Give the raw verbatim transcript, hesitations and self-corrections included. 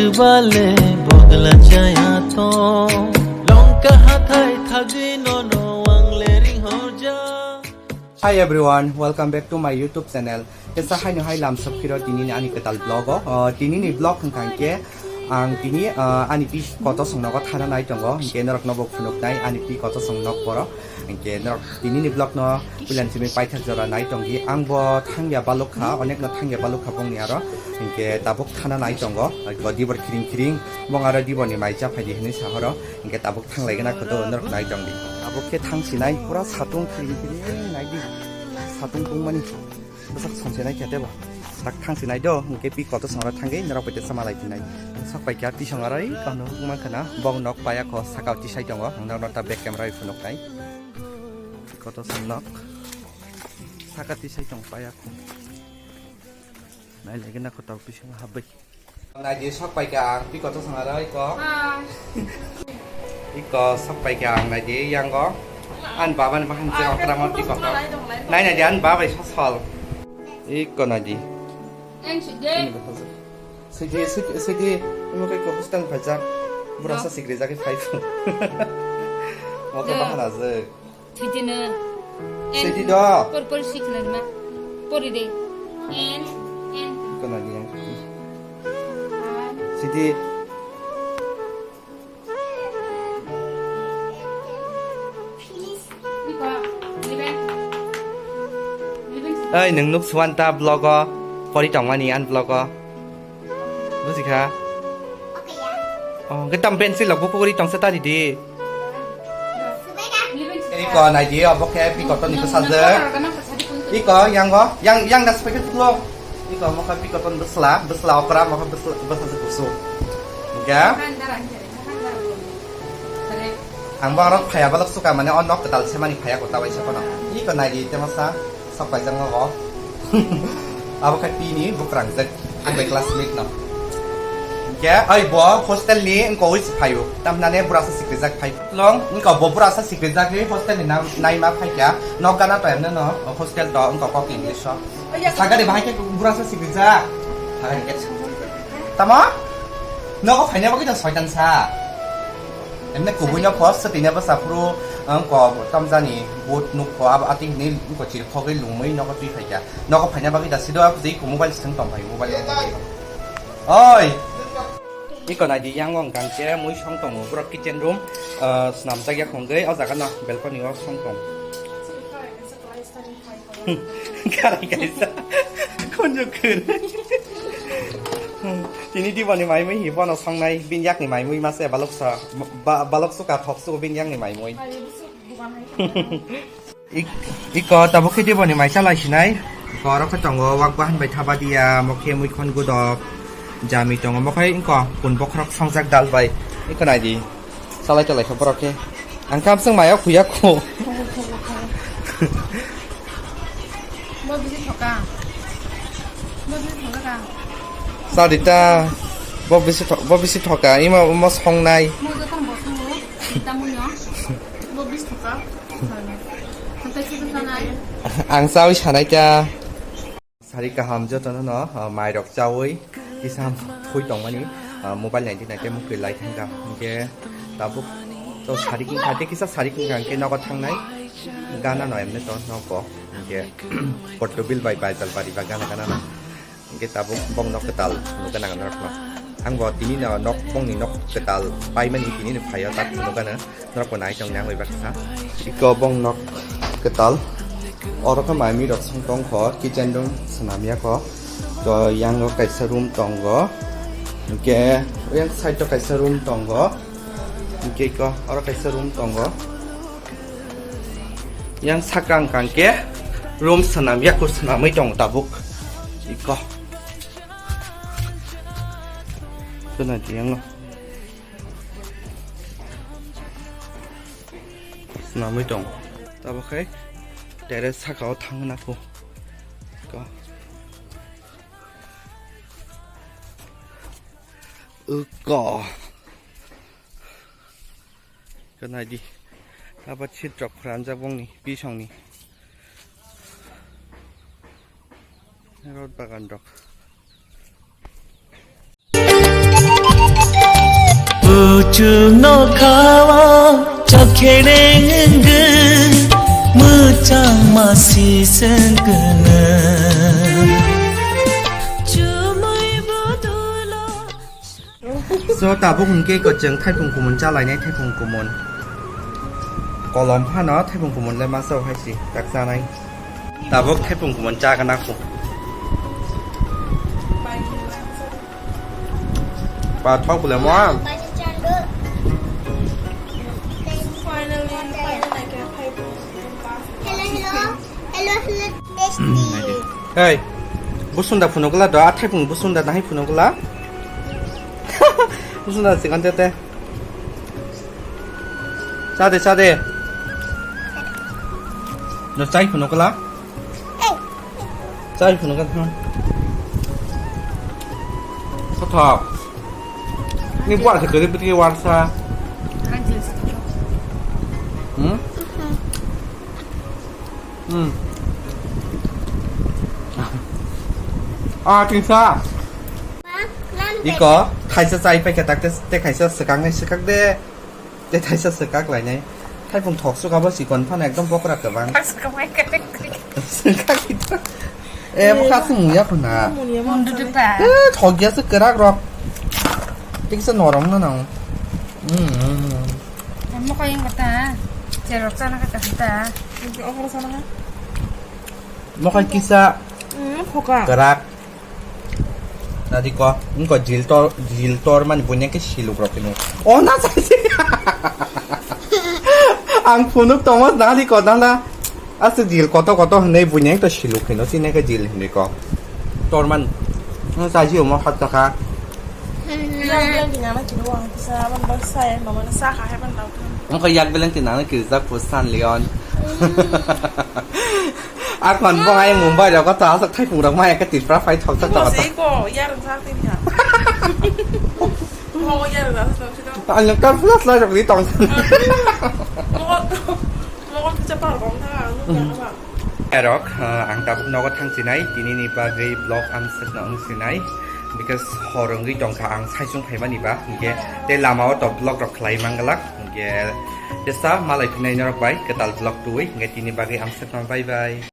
chwbale bogla chaya to. Longka hathai thagwi nono ang le ringhorja. Hi everyone, welcome back to my YouTube channel. Tesa haino hai lam sokphiro tinini ani kwtal vlog o. O, tinini vlog hwnkha hwnkhe ang tini, ah, ani pi kotosong nogo thana nai tongo, hwnkhe norok nobo phunuknai ani pi kotosong nok boro. Hwnkhe norok tinini vlog no puilan simi paithak jora nai tongdi. Ang bo thangya balukha, onek no thangya balukha bongni aro. Hwnkhe tabuk thana nai tongo. Bo dibor khiring khiring, bong aro dibor ni mai cha phaidi hinwi sahoro. Hwnkhe tabuk thang lai gana kho do norok nai tongdi. Tabuk khe thang sinai pura satung khiring khiring nai di. Satung tungmani. Bwsak songse nai khe tebo. Tak thang sinai do, hwnkhe pi kotosong aro thangwi norok bai tesa malai phinai. Sok pai kha pisong aro i kono hukman khana bong nok paya kho saka tisai tongo. Ang norok ta back camera bai phunuk nai. Kotosong nok. Saka tisai tong paya kho. Nai lagi na kho tabuk pisong habwi. Naidi sok pai kha ang pi kotosong aro iko. Ah. Iko sok pai kha ang naidi yango. An baba ni bahan je okra mo pi koto. Nai naidi an baba sosol. Iko naidi. Sidi, sidi, sidi, imo kai ko hostel phaijak. Bura sa sikri jagi phai. Oke, bahan aje. Sidi no. N. Sidi do. Por, por sikna ma. Pori de. N, N. Kena dia. Sidi. Ai, nwng nuk suan ta vlog o. Pori tongmani an vlog o. Buji kha? Oh, hwnkhe tamo pencil rok buphugwi tongsa ta ridi. Iko naidi, obo khe pi kotor ni bwsajwk. Iko, yango, yang, yang das packet tulo. Iko, mokha pi kotor ni bwsla, bwsla okra, mokha bwsla, bwsajwk kusu. Hwnkhe? Ang bo aro phaya balok suka mane o nok kwtal semani phaya kota bai se kono. Iko naidi, temasa. Sok paijak nogo. Abo khe pini bukrang jek. Ang bai classmate no. Hwnkhe ai bo hostel ni wngko wi se phaio. Tamnane burasa sikrijak phai. Long wngko bo burasa sikrijak ri hostel ni nam naima phaikha. Nok gana to emne no hostel to wngko kok English o. Sagari bahai khe burasa sikrijak. Sagari khe. Tamo? Nogo phaina bagwi to soitan sa. Emne kubui no first tini bwsa phuru, ang ko tamjani boat nukho, abo atwi hwnwi ko chiri khogwi lungwi nogo twi phaikha. Nogo phaina bagwi da sido abo jei ko mobile swng tong phai, mobile no. Oi. Iko naidi yang wng kang che mui song tongo, borok kitchen room, ah, swnamjak ya khongwi, o jaga no balcony o song tong. Karai kaisa. Khunju khun. Tini diboni maimui hi bono songnai, bini yakni maimui mase balok sa, ba-, balok suka thok su bini yakni maimui. Ik-, iko tabuk khe diboni mai chalai sinai. Iko oro khe tongo wak bahan bai thaba dia, mokhe mui khon gudok. Jami tongo, mokhe iko kun bokhorok songjak dal bai. Iko naidi. Chalai chalai khe borok khe. Ang kamswng mayo khuya kho. Bo bisi thoka. Bo bisi thoka ka. Sarita. Bo bisi tho-, bo bisi thoka. Ima, ima songnai. Mo joto bo songo. Kita mo nyo. Bo bisi thoka. Hatai sisi sanai. Ang chawi sanai kya. Sari kaham jotono no, ah, mairok chawi kisa thui tongmani, ah, mobile naidi naidi mukwi lai thangkha. Hwnkhe tabuk to sari kingkha, tei kisa sari kingkha hwnkhe nogo thangnai gana no emne to nogo. Hwnkhe Portobil bai Baijalpari ba gana gana no. Hwnkhe tabuk bong nok kwtal nukgana norokno. Ang bo tini no nok bongni nok kwtal paimani tini no phaio tak nukgana. Norok bo nai tong nang bai baksa. Iko bong nok kwtal. Oro khe mai mui rok song tong kho, kitchen room swnam ya kho. To yang o kaisa room tongo. Hwnkhe yang side o kaisa room tongo. Hwnkhe iko oro kaisa room tongo. Yang sakang kang khe room swnam ya kho, swnamwi tong tabuk. Iko. Kena yang o. Swnamwi tong. Tabuk khai terrace saka o thangna kho. Uko. Kwnai di. Abo seat rok phranjak bongni, bisongni. Rot bagan rok. Kuchuk nokha o chokhereng wngwi mwchangma siseng kwna. So, tabuk hwnkhe ko chwng thaipung kumun chalainai, thaipung kumun. Kolom phano thaipung kumun le masa hai si tak chanai. Tabuk thaipung kumun chagana kho. Pathok bole mo. Finally, finally, I can pay for the last. Hello, hello. Hello, hello, bestie. Hey, busunda phunukla do, athai phung busunda nahai phunukla. Busunda sikan tete. Chade, chade. No chai phunukla. Chai phunukla. Kothok. Ni buat sekali putih warsa. Hmm? Hmm. Ah, tingsa. Iko, thaisa chai paikha tak te, te khaisa swkang nai swkak de. Te thaisa swkak lainai. Thaipung thok swkabo chikon phano ekdom pokra kwbang. Swkak kita. Eh, mo khasung muya khuna. Mundu dupa. Eh, thok ya se kwrak rok. Tiksa norong na nang. Hmm. Mo koi yang kata. Cerok sana kata kita. Mo koi kisa. Hmm, khoka. Kwrak. Nadi ko, wngko jil tor, jil tor mani bunya ke siluk rok kino. Oh, na sa si. Ang phunuk tongo, nadi ko, nana. Asa jil koto koto hwnwi bunya to siluk kino, sini ke jil hwnwi ko. Tor man. Na sa si omo khat taka. Yang yang kina na kino wang sa ban ban sa ya mama na sa kha hai ban dau. Wngko yak beleng kina na kiri jak pusan Leon. Akhon bo ai Mumbai rok to asok thaipung rok maya ke Tripura phai thok thok. Mo se ko yar sa tin kha. Mo yar sa sa. Ang kar plus la rok ni tong. Mo mo ko cha par ko na ang. Erok, ah, ang tabuk nogo thang sinai, tini ni bagwi vlog ang sek na ang sinai, because hor wngwi tongkha ang saisung phaimani ba, hingke te lama o to vlog rok khlai manglak, hingke jesa malai phinai norok bai kwtal vlog twi, hingke tini bagwi ang sek na bye bye.